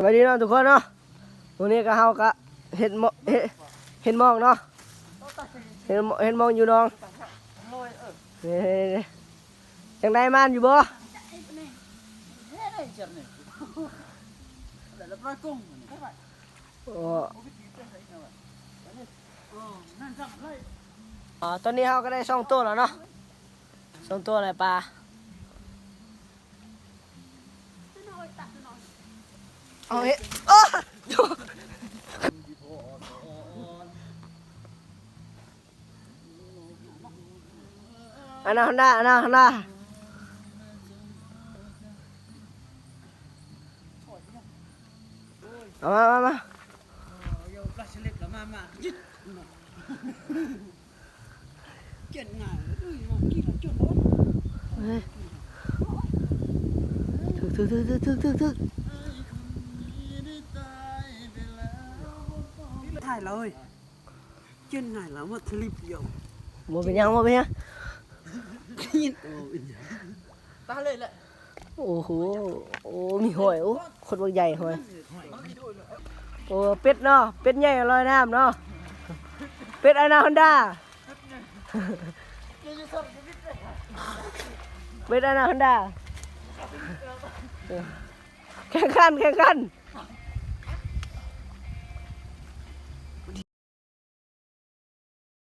ສະບາຍດີເນາະທຸກຄົນເນາະ ມື້ນີ້ກໍເຮົາກໍເຮັດໝ- ເຮັດ- ເຮັດໝອງເນາະ ເຮັດ- ເຮັດໝອງຢູ່ໜອງ. ຈັ່ງໃດ ມ່ານຢູ່ບໍ່? ໂອ້ ອໍ ຕອນນີ້ເຮົາກໍໄດ້ສອງໂຕແລ້ວເນາະ ສອງໂຕແລ້ວປາ. ເອົາເຮັດ ໂອ້ ອານາຄອນດາ ອານາຄອນດາ. ເອົາມາ ມາ ມາ. ເຈີນງ່າຍເລີຍ ເອີຍ ມາກິນເອົາເຈີນ ເອີຍ ຖືກ ຖືກ ຖືກ ຖືກ ຖືກ ຖືກ ຖືກ. ຖ່າຍເລີຍ ເຈີນງ່າຍແລ້ວ ມາທະລິບດຽວ. ບໍ່ເປັນຫຍັງ ບໍ່ເປັນຫຍັງ. ຕາເລີຍແຫຼະ. ໂອ້ໂຫ ໂອ້ ມີຫອຍ ໂອ້ ຄົນບັກໃຫຍ່ຫອຍ. ໂອ້ ເປັດເນາະ ເປັດໃຫຍ່ລອຍນ້ຳເນາະ ເປັດອານາຄອນດາ ເປັດອານາຄອນດາ. ແຂ່ງຂັນ ແຂ່ງຂັນ.